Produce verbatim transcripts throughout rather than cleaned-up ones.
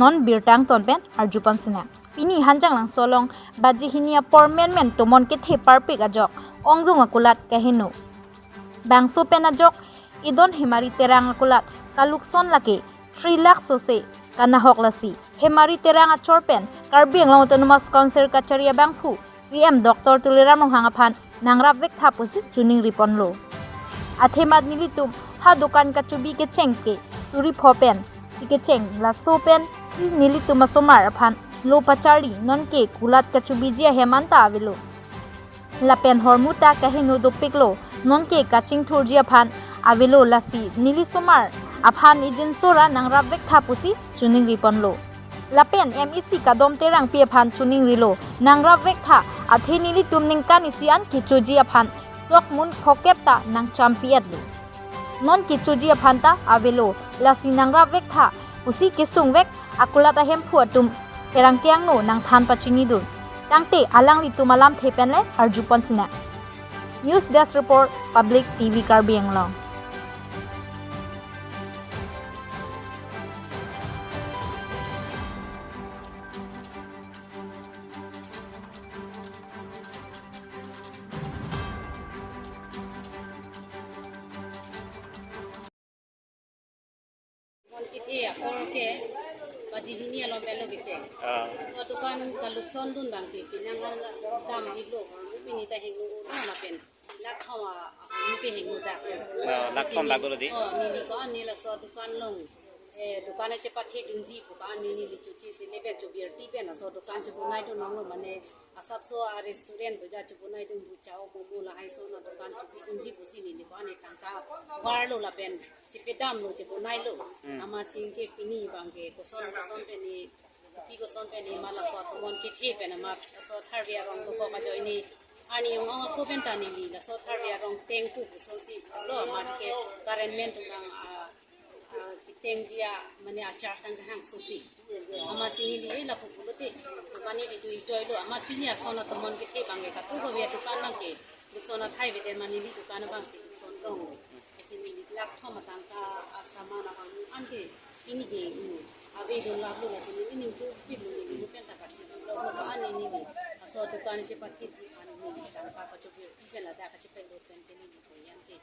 Non birta angton pen arjupon sinang. Pini Hanjanglangso along baji hini apor menmen tomon kethe parpik ajok ongdung akulat kaheno. Bangso pen ajok idon Hemari Terang akulat kalukson lake three lakh sose kanahok lasi Hemari Terang achor pen Karbi Anglong Autonomous Council kachari abangphu C M Doctor Tuliram Ronghang aphan nangrap vektha pusi choningri ponlo. Athema nelitum ha dukan kachobi kecheng ke suri pho pen si kecheng, laso pen si nelitum asomar aphan lo pacharli, nonke kulat kachobiji ahem anta avelo. Lapen hormu ta kaheno dopiklo, nonke kachingthurji aphan avelo, lasi neli somar aphan ijin sora nangrap vektha pusi choningri ponlo. Lapen M A C Kadom Terangpi aphan choningrilo, nangrap vektha, athe nelitum ningkan isi an kechoji aphan sok mun phokep ta nangchampi-etlo. Non kechoji aphan ta avelo, lasi nangrap vektha pusi kesung vek akulat ahemphu atum pherangke angno nangthan pachinidun. Tangte alanglitum alamthe pen le arjupon sinang. News Desk Report, Public T V Karbi Anglong. Mon kethe apor ke baji hini along pen lo kecheng. Ah. Ko dukan kalukson dun abang ke pinang hal dam hilo, pini ta hingno ur lapen lakh thom a, a, hingno ke hingno ta. Ah, lakh thom bak dolo di. Oh, neli ko ani laso dukan along, eh, dukan chepathe dunji pu ko ani neli chochisi lebe chobirti pen laso dukan chebonai dun longlo, mane asapso a-restaurant pu ja chebonai dun pu chao momo lahai ason adukan chobi dunji pusi neli ko ani tangka varlo lapen chepedamlo, chebonailo. Hmm. Amatsi ke pini abang ke koson koson pen ne, kopi koson pen ne ma laso atomon kethe pen amat laso tharve arong dokok ajoine arni ong ong ako pen ta neli laso tharve arong tengpu pu asonsi lo, amat ke current men tum abang, ah, ah, ketengji a mane achar tang kehang sopi. Amatsi neli, eh, lapu pulote, mane neli tu ijoilo, amat pini ason atomon kethe abang ke katu kave adukan abang ke lukson athai vede, mane neli dukan abang si lukson rong. Lasi neli lakh thom atangka asaman abang an ke pini ke, mm, ave dun laplo, lasi neli ningje pik lo, neli mo pen ta kachidun lo, lo ko ani neli laso dukan chepatheji aphan neli tangka kachobirti pen ladak kachepedun pen ke neli ko yang ke,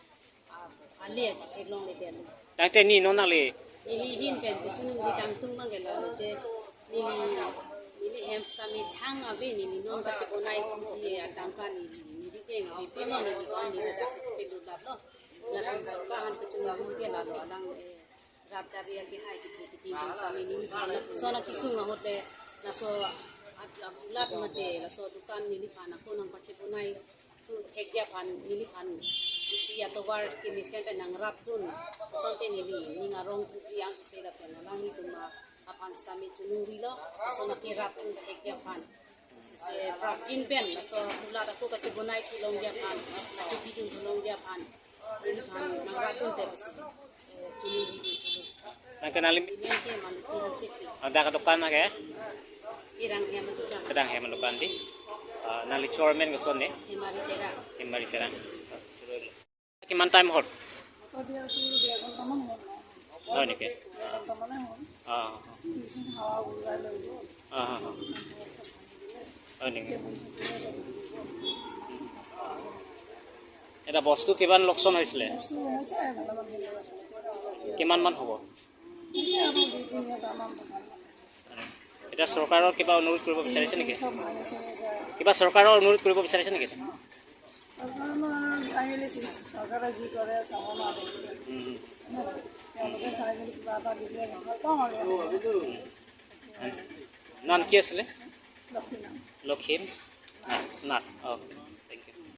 ah, ale achitheklongledetlo. Tangte ne non ale? Neli ahin pen te choningri tangtung abang ke lalo je, neli, neli hem sitame thang ave, neli non kachebonai thuji atangka neli, neli deng ave pilo, neli ko ani ladak si chepedun laplo. Lasi sorkar aphan kachoningri ke lalo alang, eh, rap chari akehai kethe kethe atum sitame neliphan lason akesung ahut le laso at-, akulat mate laso dukan neliphan ako nangpachebonai thu thekji aphan neliphan isi atovar kemesen pen nangrap dun asonte neli ning arong puji angsose lapen alanglitum aphan sitame choningri lo, lason akerap dun thekji aphan. Sese prapjin pen laso kulat ako kachebonai kelongji aphan, kachobi dun kelongji aphan neliphan nangrap dun te pusi, eh, choningri dun pulo. Nang kenali? Neli men ke Maloti Hansepi. Ada ke dukan ke? Terang Hem adukan. Terang Hem adukan di. Ah, nangli chor men koson ne? Hemari Terang. Hemari Terang. Kiman time hot? Oh, neke. Ah. Ah, ah, ah. Oh, neke. Eta bostu kiman lokson hoisile? Kiman man hobo? Eta sorkaroke kiba onurodh koribo bisarise neke? Kiba sorkaroke onurodh koribo bisarise neke? চৰকাৰে চাই মেলি চৰকাৰে যি কৰে চাব নোৱাৰে। উম, উম। তেওঁলোকে চাই মেলি কিবা এটা দিলে ভাল পাওঁ আৰু। নাম কি আছিলে? লক্ষী নাম। লক্ষী নাথ, নাথ, অ।